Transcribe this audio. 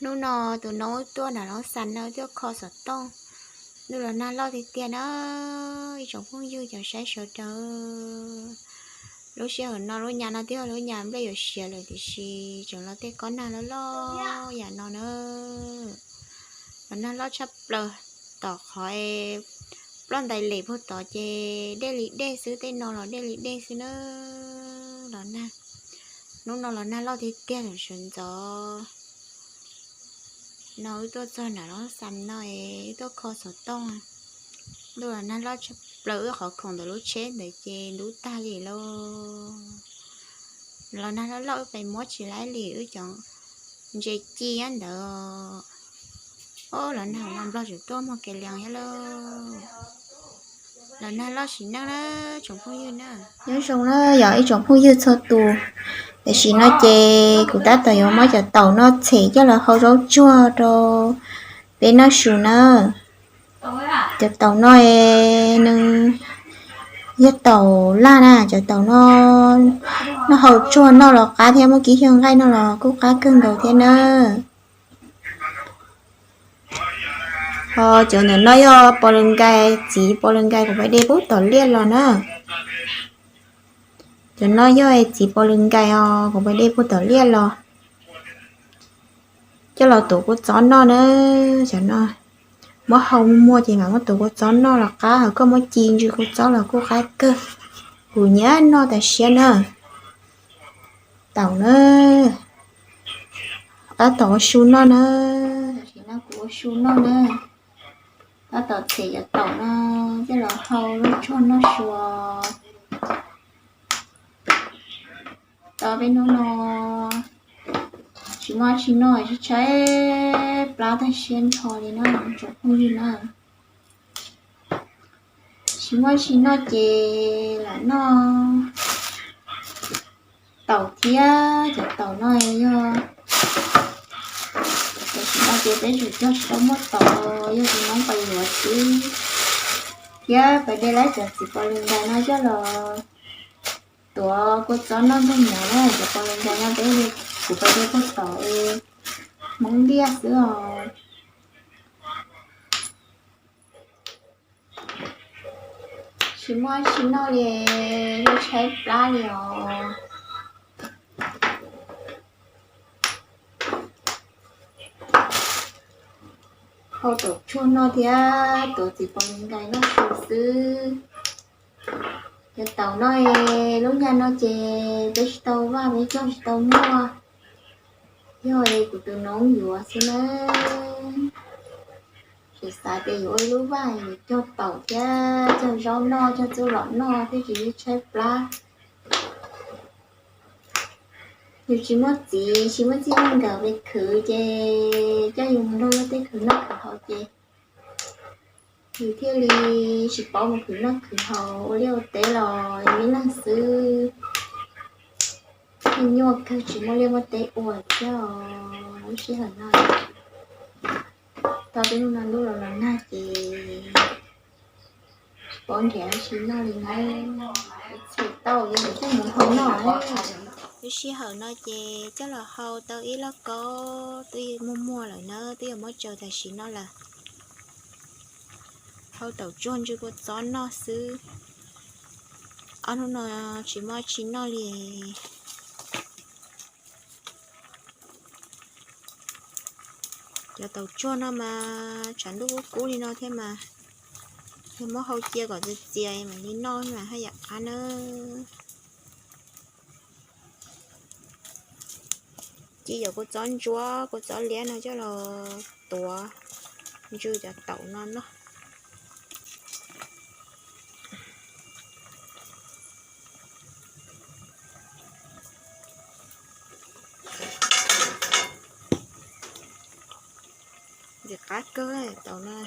Hnub no tus noob tuaj nram Loob Xas no tuaj kho xov tooj, ntuj los nag loj tiag tiag na. Ib tsoom phooj ywg cov saib sawv daws, lub sij hawm no lub nyas no twb yog lub nyas nplej yuav siav lawm tiam sis tseem los tej kob nag loj loj yam no na. Los nag loj tshaj plaws, tom qhov ploj ntais lem puag tod ces dej li dej xwb, tej no los dej li dej xwb na. Los nag, hnub no los nag loj tiag tiag lawm sawv ntxov. No wb tuaj txog nram Loob Xas no es wb tuaj kho xov tooj. Ntuj los nag loj tshaj plaws, wb qhov khoom ntawm lub tsheb ntawd ces ntub tag li lauj. Los nag loj loj wb pes muab tsis laib li, wb cov ntses ci ntawd. Os, los nag no Nplog tseem tuaj muag kev lias thiab lauj. Los nag loj sim neej na tsoom phooj ywg na. Nyob zoo na yog ib tsoom phooj ywg txhua tus. Tam sim no ces kuv tab tom yuav muab cov taum no txhem coj los hau zaub tsuag rau peb noj su na. Cov taum no es nws yog taum laj na, cov taum no noj hau tsuag noj los qab thiab, muaj kib xyaw nqaij noj los kuj qab kawg nkaus thiab na. Ho cov ntawm no yog pos lws nkais, txiv pos lws nkais kuv pais de puag tom liaj los na. Cov no yog txiv pos lws nkais os, kuv pais de puag tom liaj los. Coj los tuav kua txob noj na. Cov no muab hau muag ces mam muab tuav kua txob noj los qab, ho koj muab ci ntsw kua txob los kuj qab kawg. Kuv nyiam noj tas siab na. Taum na, tab tom ua su noj na. Tam sim no kuv ua su noj na. Tab tom txhem cov taum no coj los hau zaub tsuag noj su. Tau peb hnub no tsis muaj tsis noj, tshaib plab tag siab nrho li na tsoom phooj ywg na. Tsis muaj tsis noj ces lam noj taum thiab. Cov taum no yog tam sim no ces peb tsum cog tsis tau muaj taum, yog tus noob pais yuav xwb. Thiab pais de lawm cov txiv pos lws nkais no coj los tuav kua txob noj ntuj mov na. Cov pos lws nkais no peb, kuv pais de puag tom es hmoob liaj xwb os. Tsis muaj tsis noj li, yog tshaib plab li os. Hau taum tsuag noj thiab tuav txiv pos lws nkais noj su xwb. Cov taum no es lub nyag no ces peb tsis tau vaj, peb cog tsis tau muaj, yog es kuv tus noob yuav xwb na. Tsis xav tias yuav ua ib lub vaj yuav cog taum thiab cog zaub noj, cog txuj lom noj thiab tsis tshaib plab. Yus tsis muaj txiv, tsis muaj txij nkawm pes khwv ces coj yus mus nrog luag tej khwv noj khwv haus ces yus thiaj li tsis paub mus khwv noj khwv haus, ua liaj ua teb los ib leeg xwb. Nyuaj kawg tsis muaj liaj muaj teb ua thiab os. Lub sij hawm no tau peb hnub no ntuj los los nag ces tsis paub nrhiav dab tsi noj li na. Txhim tau li mus coj mus hau noj. Lub sij hawm no ces coj los hau tau ib lauj kaub twb muag muag lawm na, twb yuav muab tsaws tam sim no lawm. Hau taum tsuag ntsw kua txob noj xwb. Ob hnub no tsis muaj tsis noj li. Cov taum tsuag no mas tshav ntuj kub kub li no thiab mas, yog muab hau cia kom txias txias mam li noj mas haj yam qab nawb. Ci cov kua txob ntsuab kua txob liab no coj los tuav ntsw cov taum no noj. Ntxim qab kawg taum no.